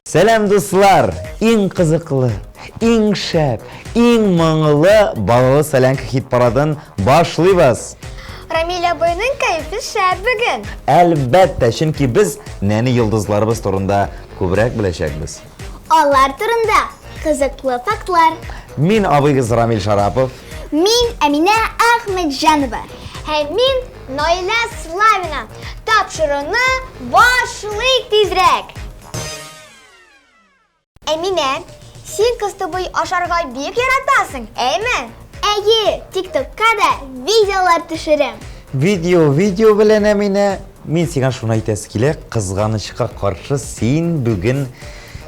Сәлам, дуслар! Иң кызыклы, иң шәп, иң моңлы балалы солянка хит-парадын башлыйбыз! Рамил абыйның кәефе шәп бүген. Әлбәттә, чөнки без нәни йолдызларыбыз турында күбрәк беләчәкбез. Алар турында кызыклы фактлар. Мин абыгыз Рамил Шарапов. Мин Әминә Әхмәтҗанова. Һәм мин Наилә Славина. Тапшыруны башлыйк тизрәк! Әминә, син кыстыбый ашарга бик яратасың, әйме? Әйе, ТикТокка да видеолар төшерәм. Видео, видео белән, Әминә. Мин сиңа шуны әйтәсе килә, кызганычка каршы син бүген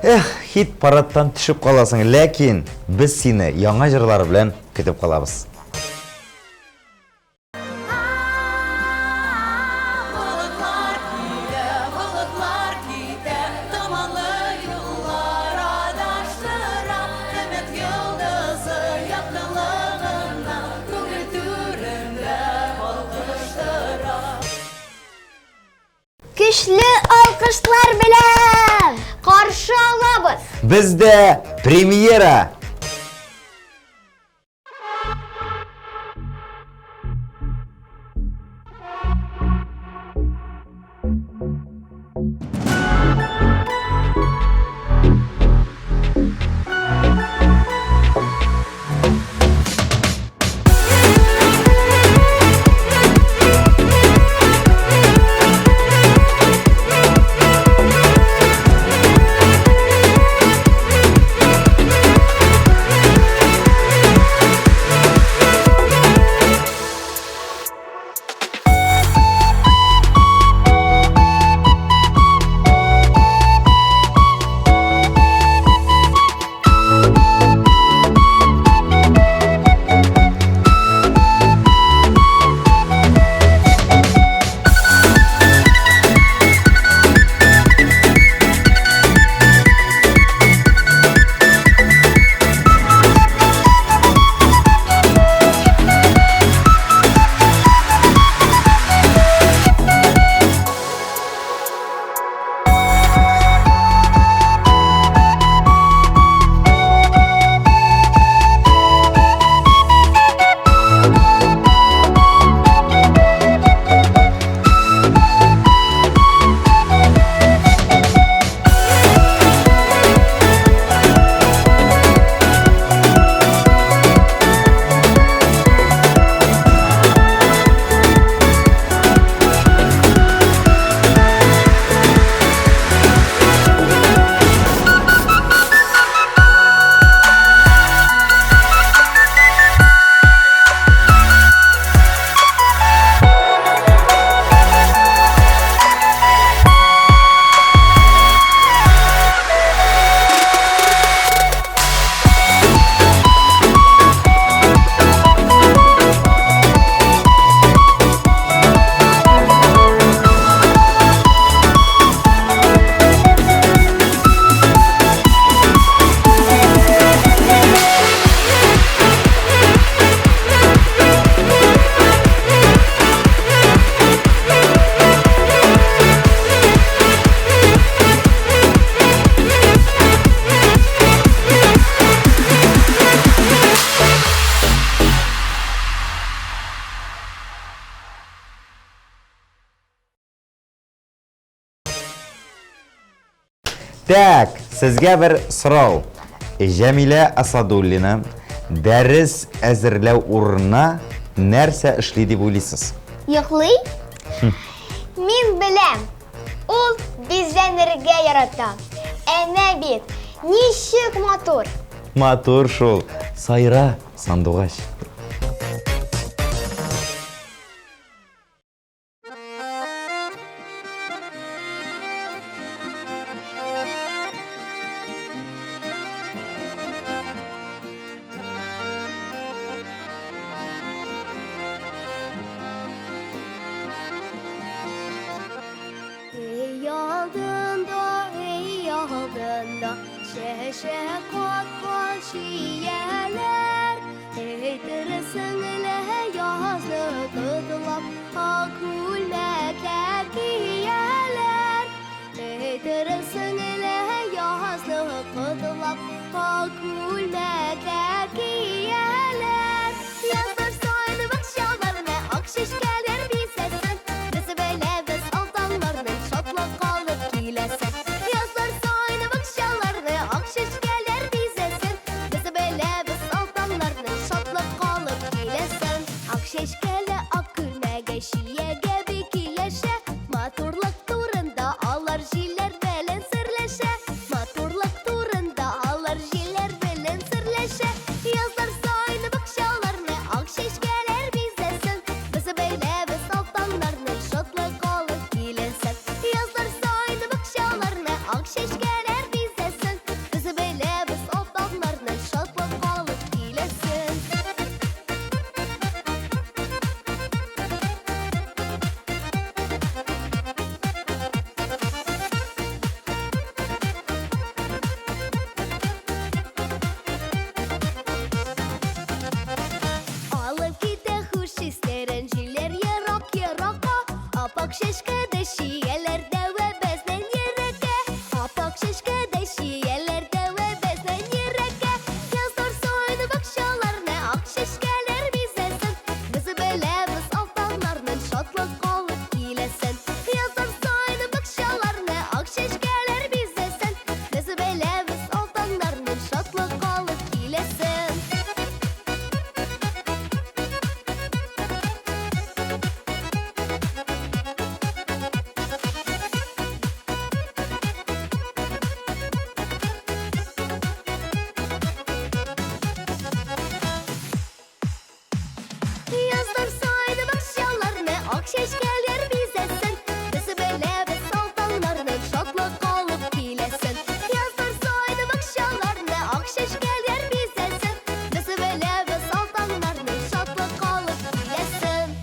эх, хит парадтан төшеп каласың, ләкин без сине яңа җырлар белән көтеп калабыз. Көчле алкышлар белән каршы алабыз! Бездә премьера! Так, сезгә бер сорау. Җәмилә Асадуллина дәрес әзерләү урынына нәрсә эшли дип уйлыйсыз? Йоклый? Мин беләм. Ул бизәнергә ярата. Әнә бит, ничек матур. Матур шул. Сайра, сандугач. Эй алдында, эй алдында, чәчәк аткан чияләр. Әйтерсең лә язны котлап, ак күлмәкләр кияләр. Әйтерсең лә язны. котлап, ак күлмәкләр кияләр. Язлар сайды бакчаларны, ак чәчкәләр бизәсен. Без беләбез ал таңнарның шатлык алып киләсен. Язлар сайды бакчаларны, ак чәчкәләр бизәсен. Без беләбез ал таңнарның шатлык алып киләсен. Ак чәчкәле ак күлмәге чиягә бик килешә. Матурлык турында алар җилләр белән серләшә. Матурлык турында алар җилләр белән серләшә. Язлар сайды бакчаларны, ак чәчкәләр бизәсен. Без беләбез ал таңнарны шатлык алып киләсен. Язлар сайды бакчаларны, ак чәчкәләр бизәсен. Без беләбез ал таңнарны шатлык алып киләсен. Алып китә хуш исләрен җилләр ерак-еракка. Апак чәчкәдә чияләр дәвә безнең йөрәккә. Апак чәчкәдә чияләр дәвә безнең йөрәккә. Язлар сайды бакчаларны, ак чәчкәләр бизәсен. Без беләбез ал таңнарның шатлык алып киләсен. Язлар сайды бакчаларны, ак чәчкәләр бизәсен. Без беләбез ал таңнарның шатлык алып киләсен. Язлар сайды бакчаларны, ак чәчкәләр бизәсен. Без беләбез ал таңнарның шатлык алып киләсен. Язлар сайды бакчаларны, ак чәчкәләр бизәсен. Без беләбез ал таңнарның шатлык алып киләсен.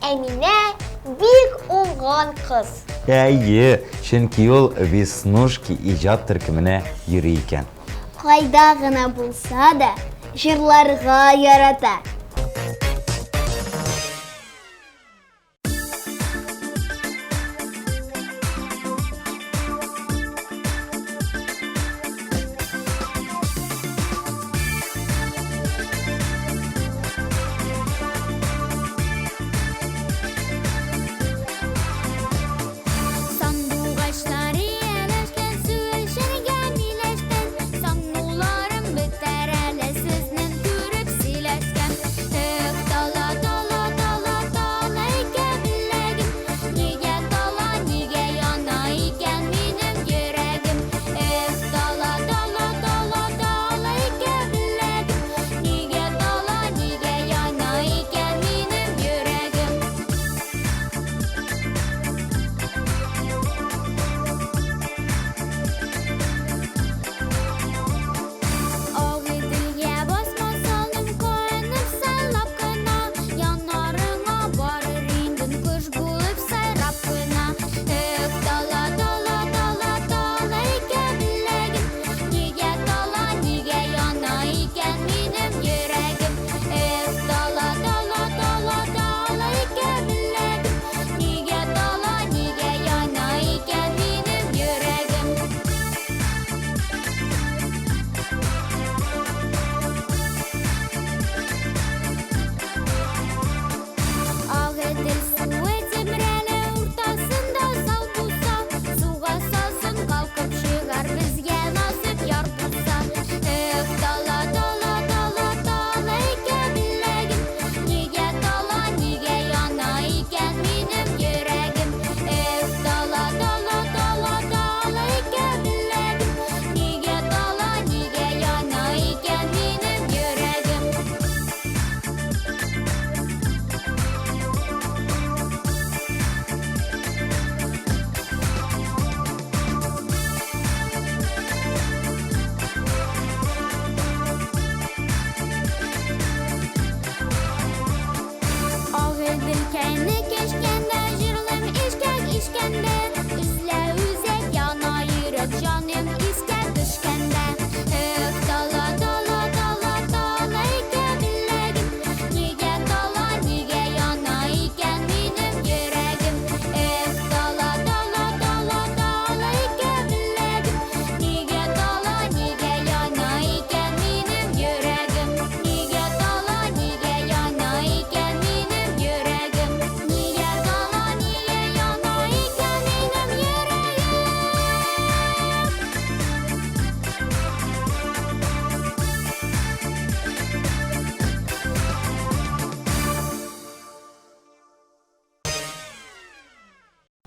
Әминә бик уңган кыз. Әйе, чөнки ул Веснушки иҗат төркеменә йөри икән. Кайда гына булса да, җырларга ярата. Сандугачлар ияләшкән, су эчәргә миләштән. Саңнуларым бетәр әле сезнең күреп сөйләшкән.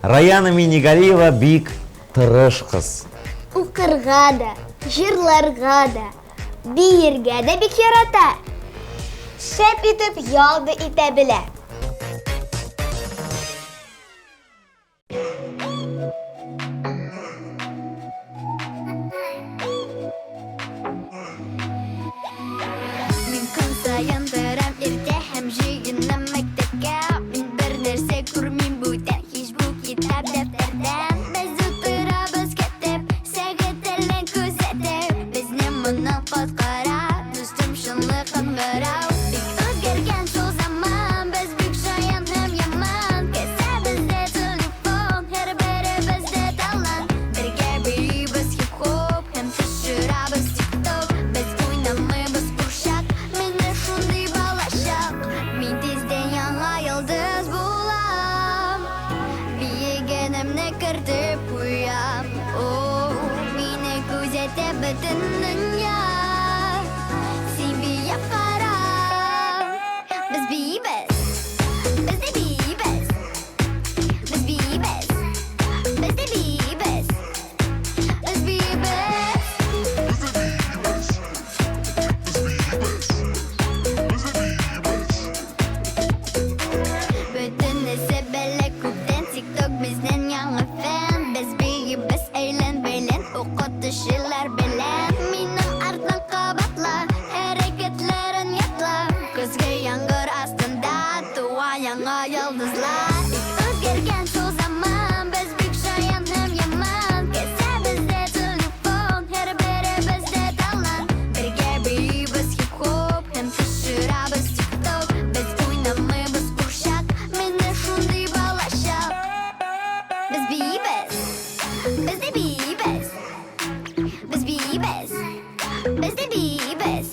Раяна Минигалиева бик тырыш кыз. Укырга да, җырларга да, биергә дә бик ярата. Шәп итеп ял да итә белә. Мин көн саен торам иртә һәм җыенам мәктәпкә. Мин бер нәрсә күрмим бүтән һич бу китап дәфтәрдән. Без утырабыз көтеп, сәгать телен күзәтеп. Безне моннан коткара, дустым шунлы кыңгырау. Бик үзгәргән шул заман, без бик шаян һәм яман. Кесәбездә телефон, һәрберебездә талант. Бергә биибез хип-хоп һәм төшерәбез тик-ток. Без уйнамыйбыз курчак, менә шундый балачак. Мин тиздән яңа йолдыз булам. Биегәнемне кертеп куям. О, мине күзәтә бөтен дөнья. Син биеп кара. Без биибез. Без дә биибез. Без биибез. Без дә биибез. Без биибез. Бөтенесе белә күптән TikTok безнең яңа фән. Без биибез әйлән-бәйлән укытучылар белән. Минем арттан кабатла, хәрәкәтләрен ятла. Көзге яңгыр астында туа яңа йолдызлар. Бик үзгәргән шул заман, без бик шаян һәм яман. Кесәбездә телефон, һәрберебездә талант. Бергә биибез хип-хоп һәм төшерәбез тик-ток. Без уйнамыйбыз курчак, менә шундый балачак. Без биибез, без дә биибез. Без биибез, без дә биибез.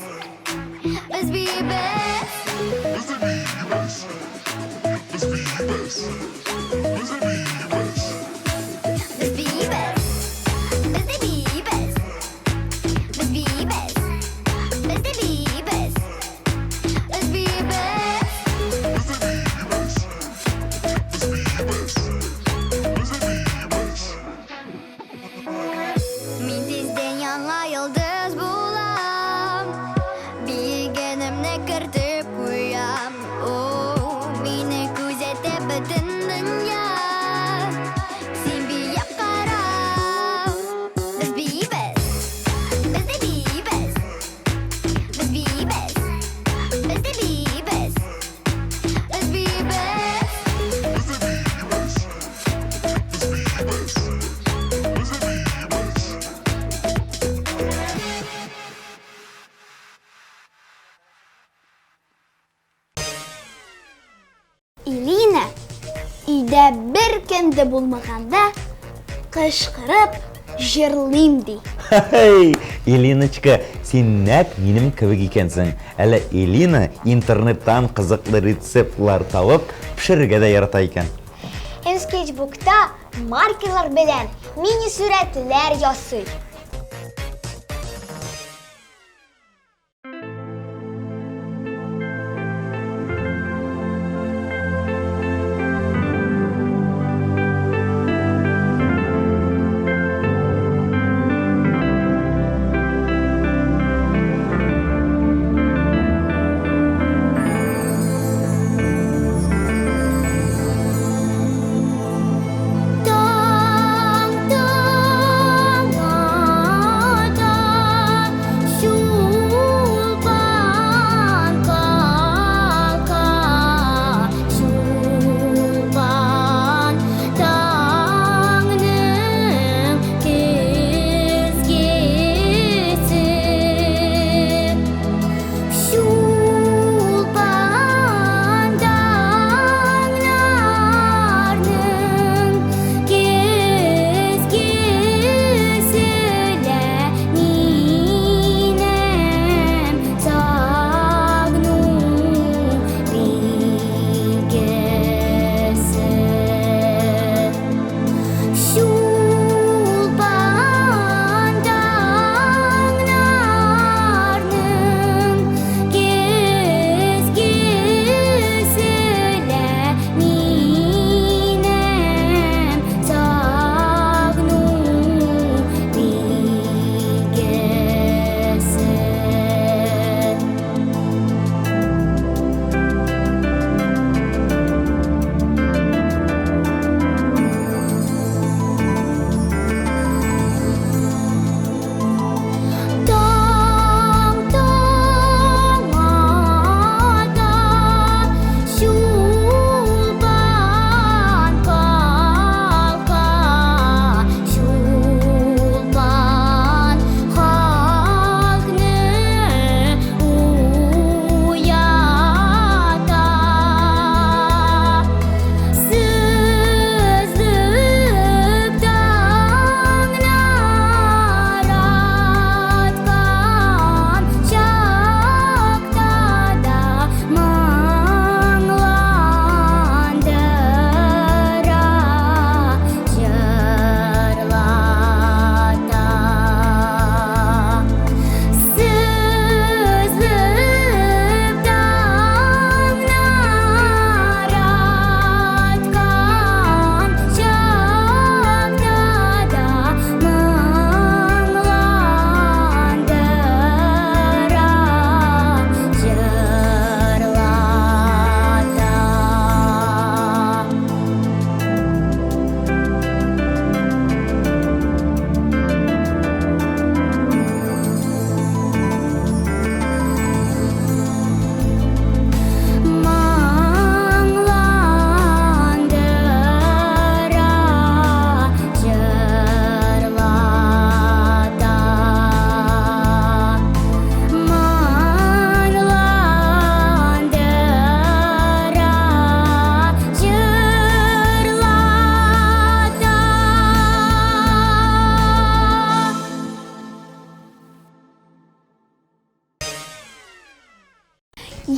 Без биибез. Без биибез, без дә биибез. Без биибез, без дә биибез. Без биибез. Мин тиздән яңа йолдыз булам. Биегәнемне кертеп куям. О, мине күзәтә бөтен дөнья. Син биеп кара. Без биибез. Без дә биибез. Без биибез. Без дә биибез. Без биибез. Илина өйдә беркем дә булмаганда кычкырып җырлыйм ди. Хей, Илиночка, син нәкъ минем кебек икәнсең. Әле Илина интернеттан кызыклы рецептлар табып, пешерергә дә ярата икән. Һәм скетчбукта маркерлар белән мини-сурәтләр ясый. Таң, таң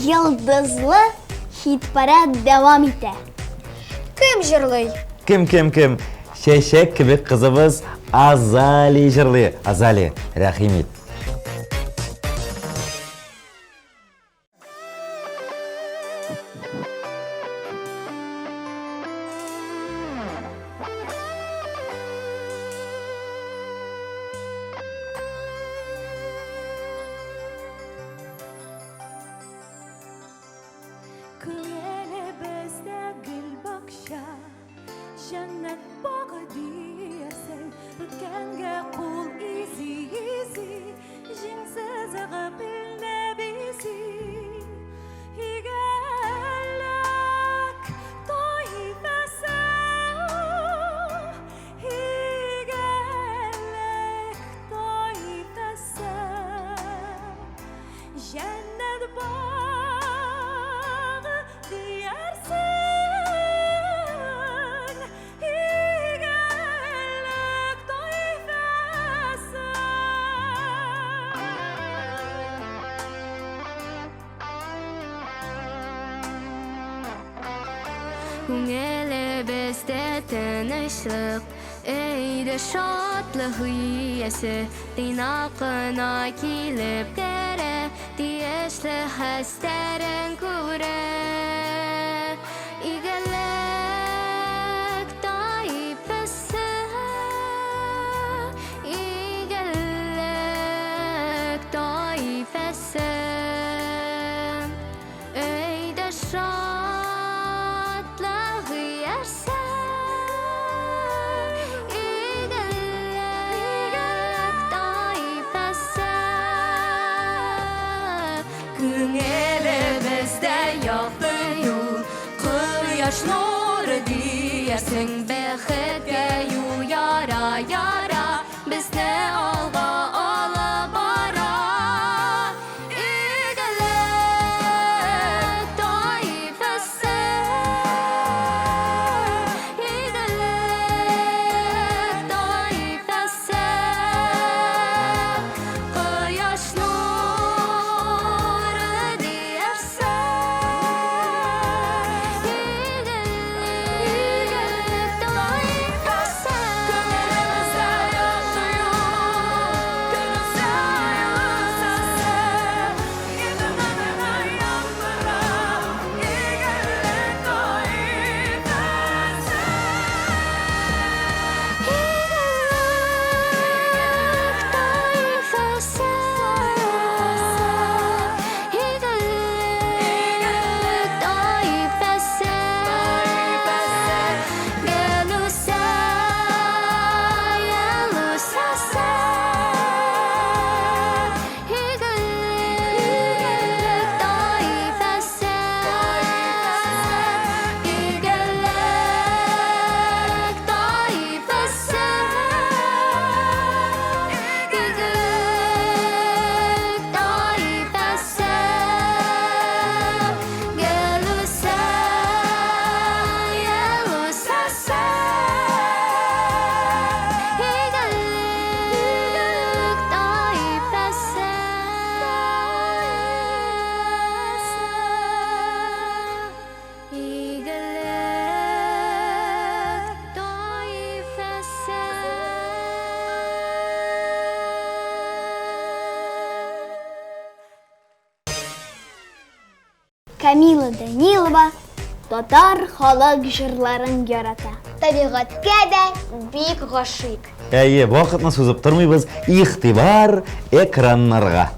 Йолдызлы хит-парад дәвам итә. Кем җырлый? Кем, кем, кем? Чәчәк кебек кызыбыз Азали җырлый. Азали, рәхим ит. Күңелебездә гөлбакча, Җәннәт багы диярсең, Үткәнгә кул изи-изи, Җиң сызыгы билне бизи. Игелек таифәсе, Игелек таифәсе. Җәннәт багы диярсең, Игелек таифәсе. Күңелебездә тынычлык, өйдә шатлык иясе, Тыйнак кына килеп керә, Тиешле хәстәрен күрә. Игелек таифәсе, Игелек таифәсе. Өйдә шатлык иярсә, Игелек таифәсе. Күңелебездә якты юл, Кояш нуры диярсең, Бәхеткә юл яра-яра, Безне алга алып бара. Игелек таифәсе, Игелек таифәсе, Кояш нуры диярсең, Игелек таифәсе. Күңелебездә якты юл, Көлүсә йолдызасы, Йөземне яндыра, Игелек таифәсе. Игелек таифәсе, Игелек таифәсе, Гелүсә, Елүсәсе, Игелек таифәсе, Игелек таифәсе, Игелек таифәсе, Гелүсә, Елүсәсе, Игелек таифәсе. Игелек таифәсе. Камила Данилова татар халык җырларын ярата. Табигатькә дә бик гашыйк. Әйе, вакытны сузып тормыйбыз, игътибар экраннарга.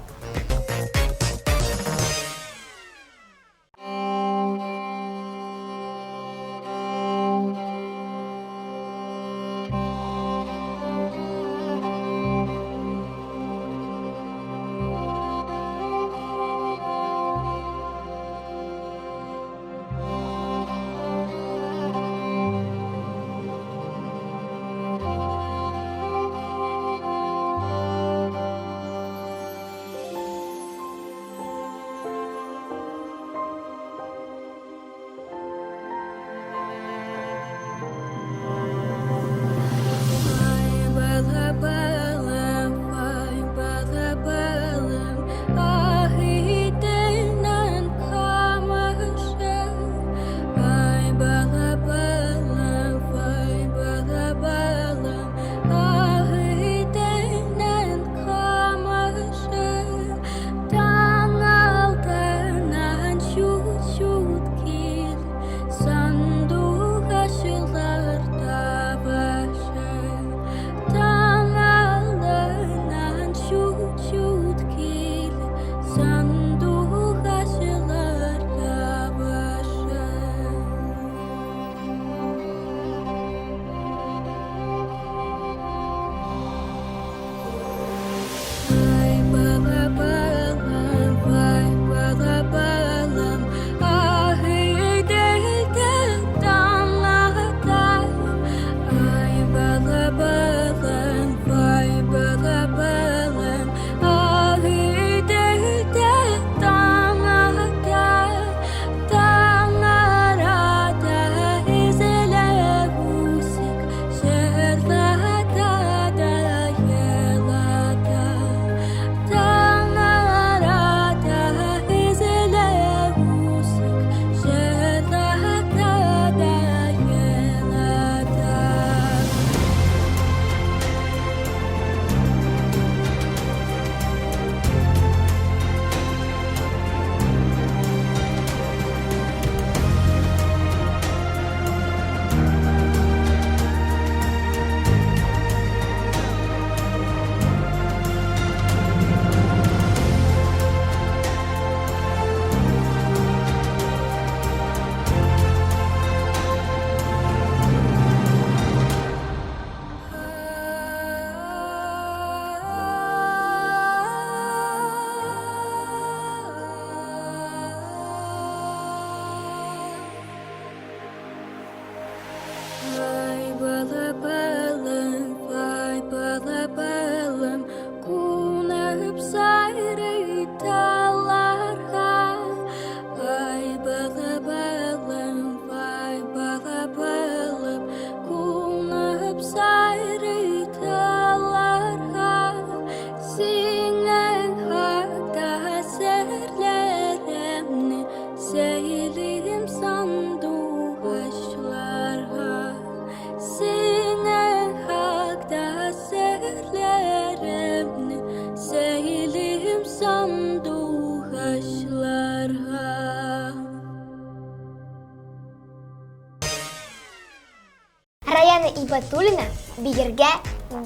Елена Ибатуллина биергә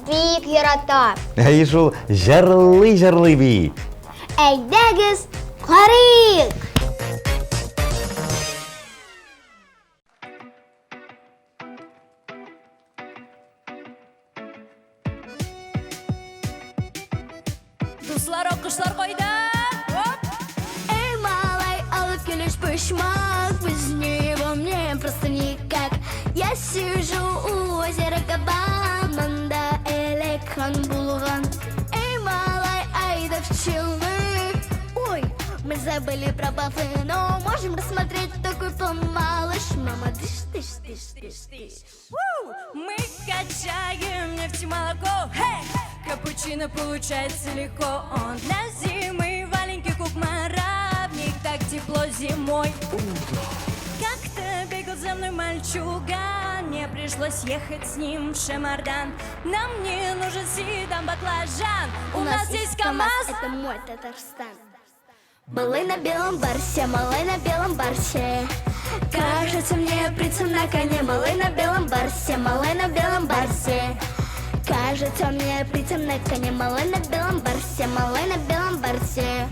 бик ярата. Әйе шул, җырлый-җырлый бии. Әйдәгез, карыйк! Дуслар, аккошлар кайда? Оп! Эй, малай, алып килеш почмак, без него мне просто никак. Я сижу у озера Кабан, монда элек хан булган. Эй, малай, айда в Челны. Ой, мы забыли про бафы, но можем рассмотреть такой план, малыш. Мама, дыш, дыш, дыш, дыш, дыш. Мы качаем нефть и молоко. Хей! Капучино получается легко. Он для зимы валенки кукмаравник. Так тепло зимой. Как-то бегал за мной мальчуган. Мне пришлось ехать с ним в Шемардан. Нам не нужен седан баклажан. У нас есть КамАЗ. Это мой Татарстан. Малый на белом барсе, малый на белом барсе. Кажется мне принцем на коне, малый на белом барсе, малый на белом барсе. Кажется мне принцем на коне, малый на белом барсе, малый на белом барсе.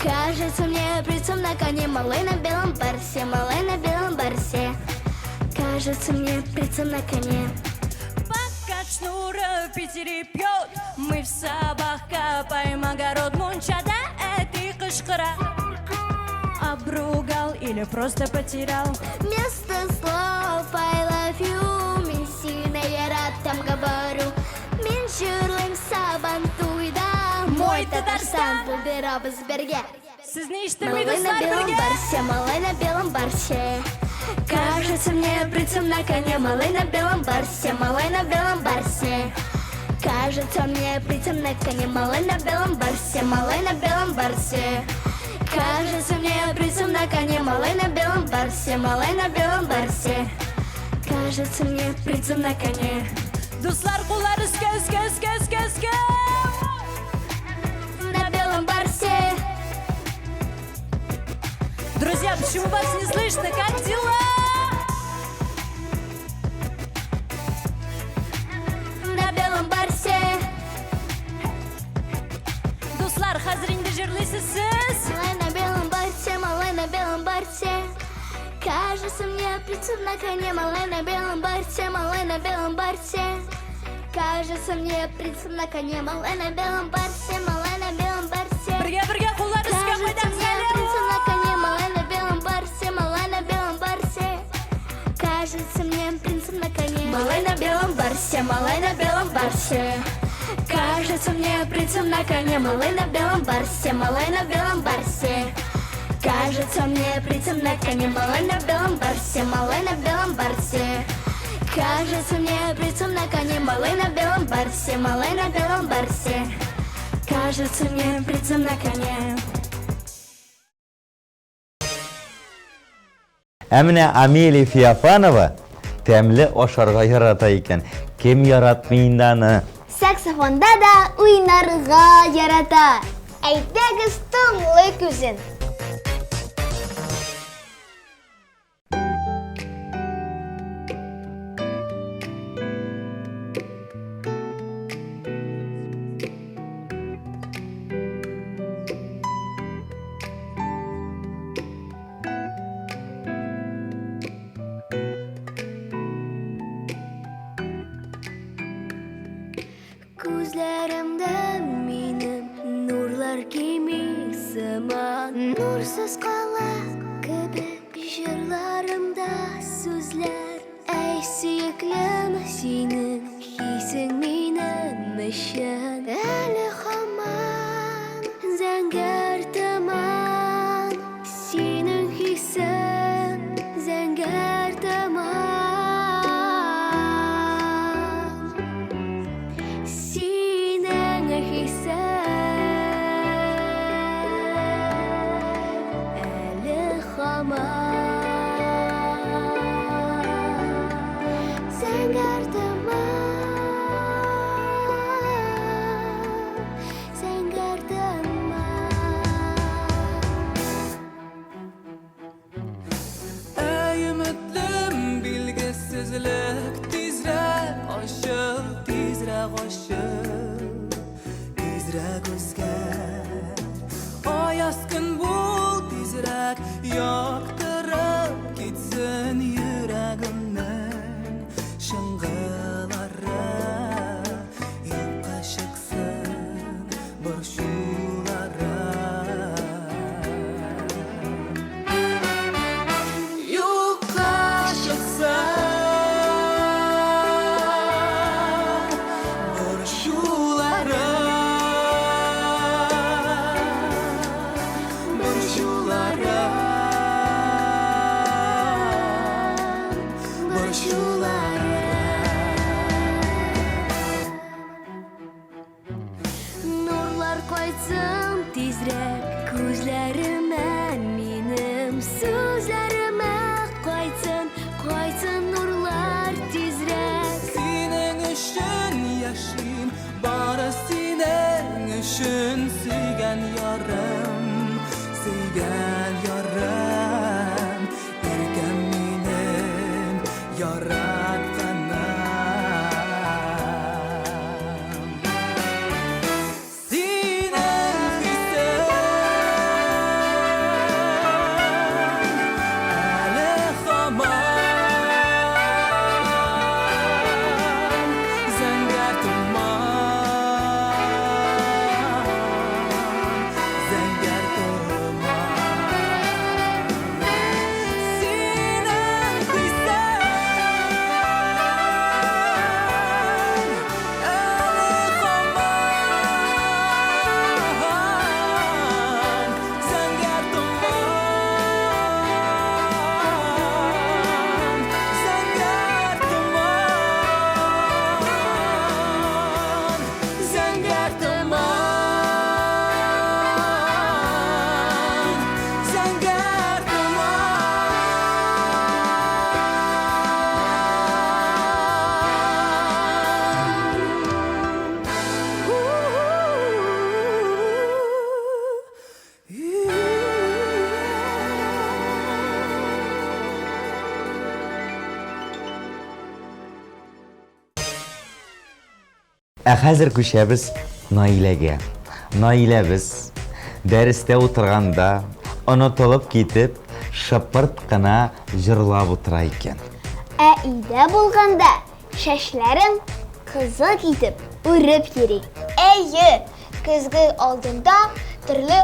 Кажется мне принцем на коне, малый на белом барсе, малый на белом барсе. Кажется мне принцем на коне. Пока Шнура в Питере пьет, мы в Сабах копаем огород. Мунчада ты кышкыра. Обругал или просто потерял. Вместо слов I love you Мин сине яратам говорю. Мин җырлыйм Сабантуйда. Мой Татарстан. Булдырабыз бергә. Сезне ишеттерми, Малай на дуслар, белом бергә. барсе, малай на белом барсе. Кажется мне принцем на коне, малай на белом барсе, малай на белом барсе. Кажется мне принцем на коне, малай на белом барсе, малай на белом барсе. Кажется мне принцем на коне, малай на белом барсе, малай на белом барсе. Кажется мне принцем на коне. Дуслар, куллар өскә, өскә, өскә, өскә, өскә. На белом барсе. Друзья, почему вас не слышно? Как дела? На белом барсе. Дуслар, хәзер инде җырлыйсыз сез. Малай на белом барсе, малай на белом барсе. Кажется мне принцем на коне, малай на белом барсе, малай на белом барсе. Кажется мне принцем на коне, малай на белом барсе, малай на белом барсе. Бергә, бергә куллар өскә Кажется куйдык мне әле. принцем на коне, малай на белом барсе, малай на белом барсе. Кажется мне принцем на коне, малай на белом барсе, малай на белом барсе. Кажется мне принцем на коне, малай на белом барсе, малай на белом барсе. Кажется мне принцем на коне, малай на белом барсе, малай на белом барсе. Кажется мне принцем на коне, малай на белом барсе, малай на белом барсе. Кажется мне принцем на коне. Ә менә Амелия Феофанова тәмле ашарга ярата икән. Кем яратмый инде аны? Саксофонда да уйнарга ярата. Әйдәгез, тыңлыйк үзен. Күзләремдә минем нурлар кими сыман. Нурсыз кала кебек җырларымда сүзләр. Әй, сөеклем, синең хисең минем өчен әле һаман зәңгәр томан. Синең хисең зәңгәр томан. Синең хисең әле һаман зәңгәр томан. Сөйгән ярым, сөйгән ярым, иркәм минем, яратканым. Синең хисең әле һаман зәңгәр томан, зәңгәр томан. Синең хисең әле һаман зәңгәр томан, зәңгәр томан, зәңгәр томан, зәңгәр томан. Ә хәзер күчәбез Наиләгә. Наиләбез дәрестә утырганда онытылып китеп, шыпырт кына җырлап утыра икән. Ә өйдә булганда чәчләрен кызык итеп үреп йөри. Әйе, көзге алдында төрле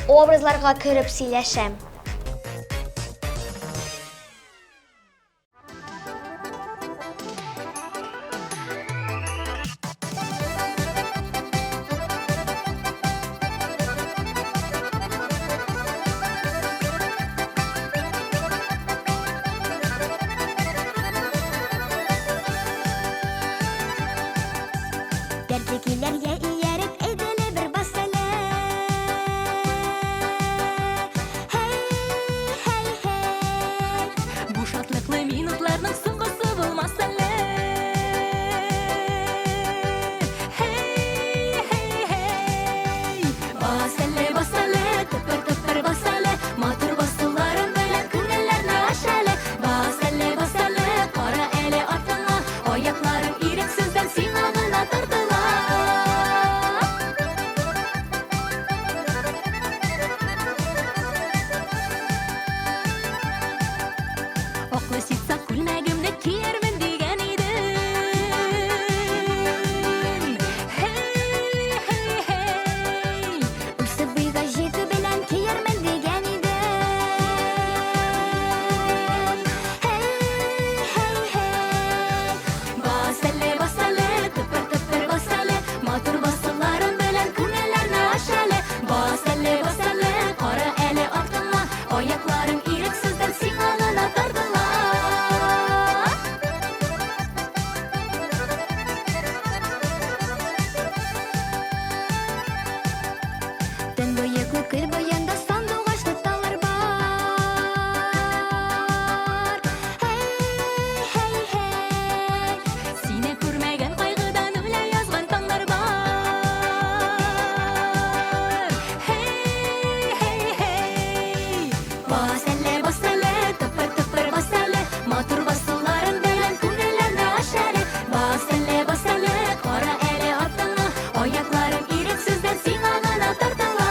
образларга кереп сөйләшәм. Дәртле көйләргә ияреп, әйдәле бер бас әле. Һәй, һәй, һәй. Бу шатлыклы минутларның соңгысы булмас әле. Һей, һей, һей. Бас әле, бас әле, тыпыр-тыпыр бас әле, матур басуларың белән күңелләрне ач әле. Бас әле, бас әле, кара әле артыңа, аякларың ирексездән сиңа гына тартыла. Аклы ситса күлмәгемне киярмен дигән идем. Һей, һей, һей. Үсеп буйга җитү белән киярмен дигән идем. Һәй, һәй, һәй. Бас әле, бас әле, тыпыр-тыпыр бас әле, матур басуларың белән күңелләрне ач әле. Бас әле, бас әле, кара әле артыңа, аякларың ирексездән сиңа гына тартыла. Төнбоеклы күл буенда сандугачлы таллар бар. Һәй, һәй, һәй. Сине күрмәгән кайгыдан үлә язган таңнар бар. Һей, һей, һей. Бас әле, бас әле, тыпыр-тыпыр бас әле, матур басуларың белән күңелләрне ач әле. Бас әле, бас әле, кара әле артыңа, аякларың ирексездән сиңа гына тартыла.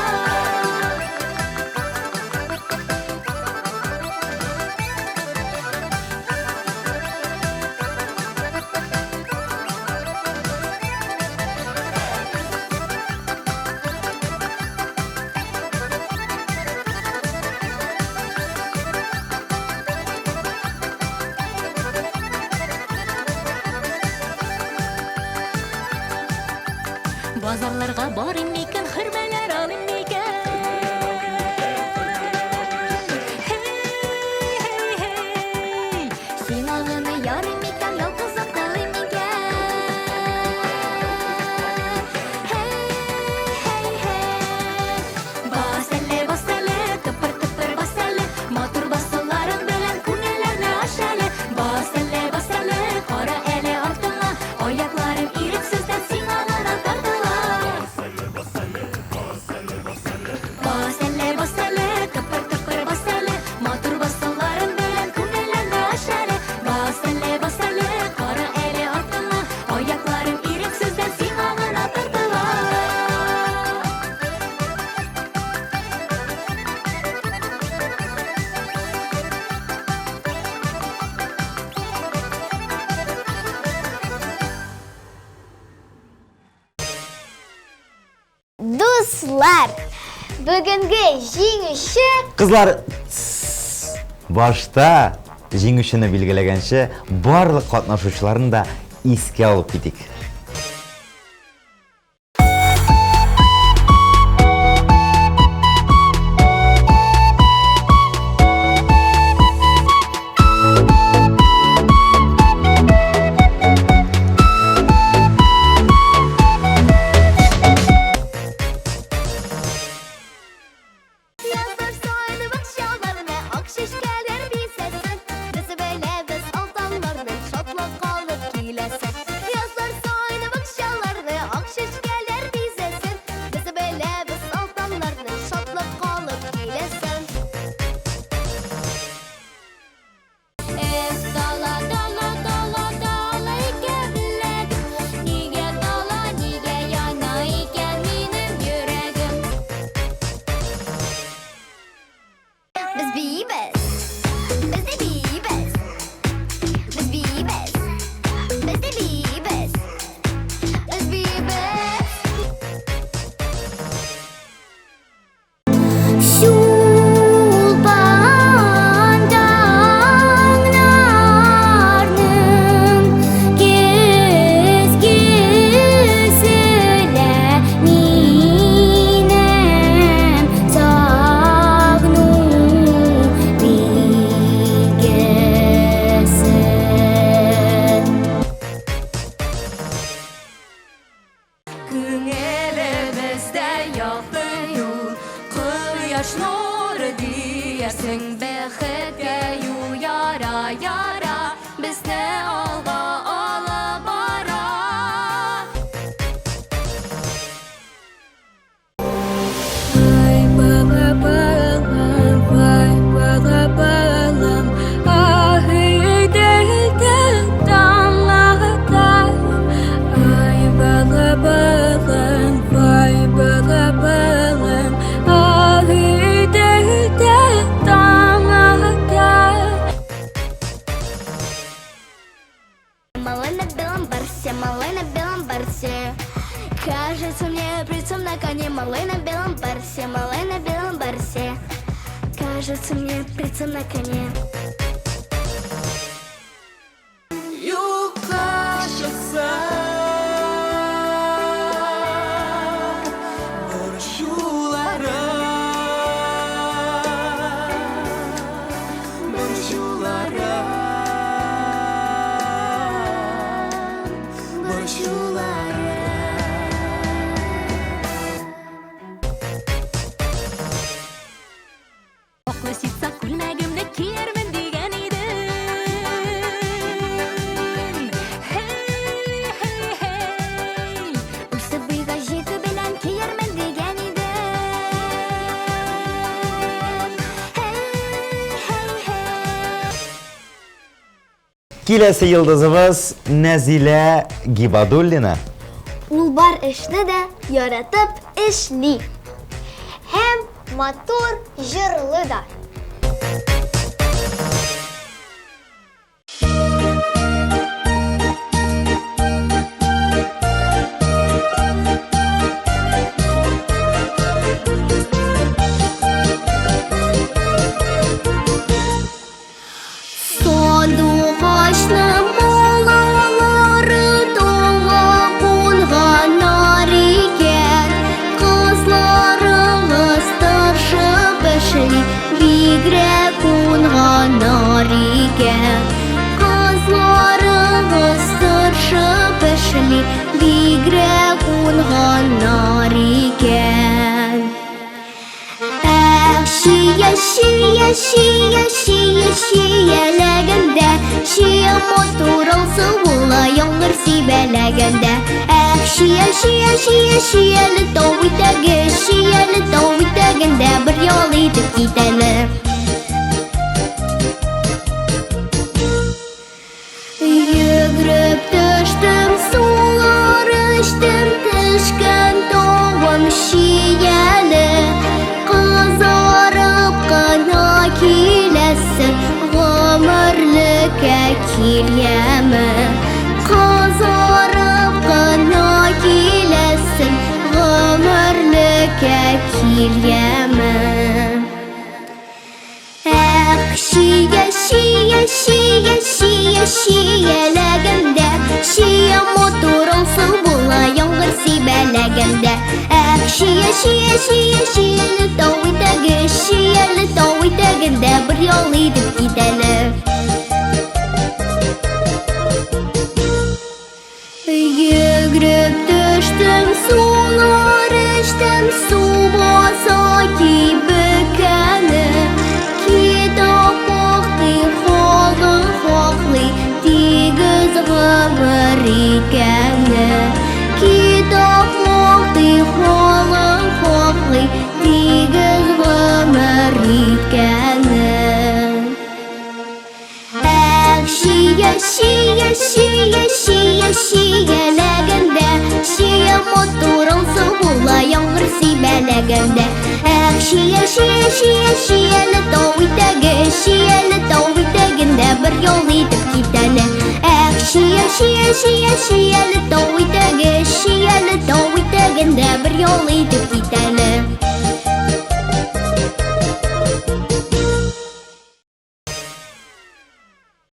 Базарларга барыйм микән, хөрмәләр алыйм микән? Һей, һей, һей. Сиңа гына ярыйм микән, ялгызым калыйм микән? Һәй, һәй, һәй. Бас әле, бас әле, тыпыр-тыпыр бас әле, матур басуларың белән күңелләрне ач әле. Бас әле, бас әле, кара әле артыңа, аякларың ирексездән сиңа гына тартыла. Дуслар, бүгенге җиңүче Кызлар, тссс! Башта җиңүчене билгеләгәнче, барлык катнашучыларны да искә алып китик. Язлар сайды бакчаларны, ак чәчкәләр бизәсен. Без беләбез ал таңнарның шатлык алып киләсен. Язлар сайды бакчаларны, ак чәчкәләр бизәсен. Без беләбез ал таңнарның шатлык алып киләсен. Эх, дала, дала, дала, дала икәнлек, Нигә дала, нигә яна икән минем йөрәгем? Без биибез, без дә биибез. Без биибез, без дә биибез. Без биибез. Чулпан таңнарның көзгесе лә минем сагыну билгесе. Күңелебездә якты юл, кояш нуры диярсең, бәхеткә юл яра, яра, безне алга алып бара. Вай, бала-балам, вай, бала-балам, ах, Иделдә таңлатам. Ай, бала-балам, вай, бала-балам, ах, Иделдә таңлатам. Малай на белом барсе, малай на белом барсе. Кажется мне принцем на коне, малай на белом барсе, малай на белом барсе. Кажется мне принцем на коне. Юкка чыкса борчуларым, борчуларым, борчуларым. Аклы ситса күлмәгемне киярмен дигән идем. Һей, һей, һей. Үсеп буйга җитү белән киярмен дигән идем. Һей, һей, һей. Киләсе йолдызыбыз Нәзилә Гибадуллина. Ул бар эшне дә яратып эшли. Һәм матур җырлы да. Сандугачның балалары тауга кунганнар икән. Кызларыгыз тырышып эшли, бигрәк уңганнар икән. Кызларыгыз тырышып эшли, бигрәк уңганнар икән. Эх, чия, чия, чия, чия, чияләгәндә, чия матур алсу була яңгыр сибәләгәндә. Эх, чия, чия, чия, чияле тау итәге, чияле тау итәгендә бер ял итеп китәле. Йөгереп төштем, сулар эчтем, төшкән тавым чияле. Кызарып кына киләсең, гомерлеккә киләме? Кызарып кына киләсең, гомерлеккә Чия матур алсу була яңгыр сибәләгәндә. Эх, чия, чия, чия, чияле тау итәге, чияле тау итәгендә бер ял итеп китәле. Йөгереп төштем, сулар эчтем, су баса кибекәне. Китап мактый, халык хаклый, тигез гомер икәне. Китап мактый, халык хаклый, тигез гомер икәне. Эх, чия, чия, чия, чия, чияләгәндә, чия матур алсу була яңгыр сибәләгәндә. Эх, чия, чия, чия, чияле тау итәге, чияле тау итәгендә бер ял итеп китәле. Эх, чия, чия, чия, чияле тау итәге, чияле тау итәгендә бер ял итеп китәле.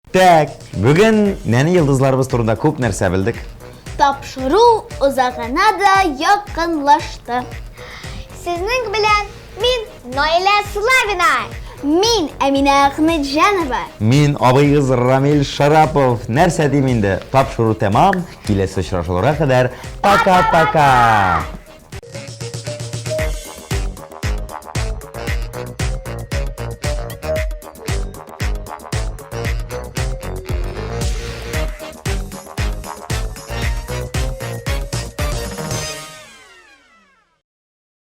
Так, бүген нәни йолдызларыбыз турында күп нәрсә белдек. Тапшыру озагына да якынлашты. Сезнең белән мин Наилә Славина. Мин Әминә Әхмәтҗанова. Мин абыегыз Рамил Шарапов. Нәрсә дим инде? Тапшыру тәмам. Киләсе очрашуларга кадәр пока-пока.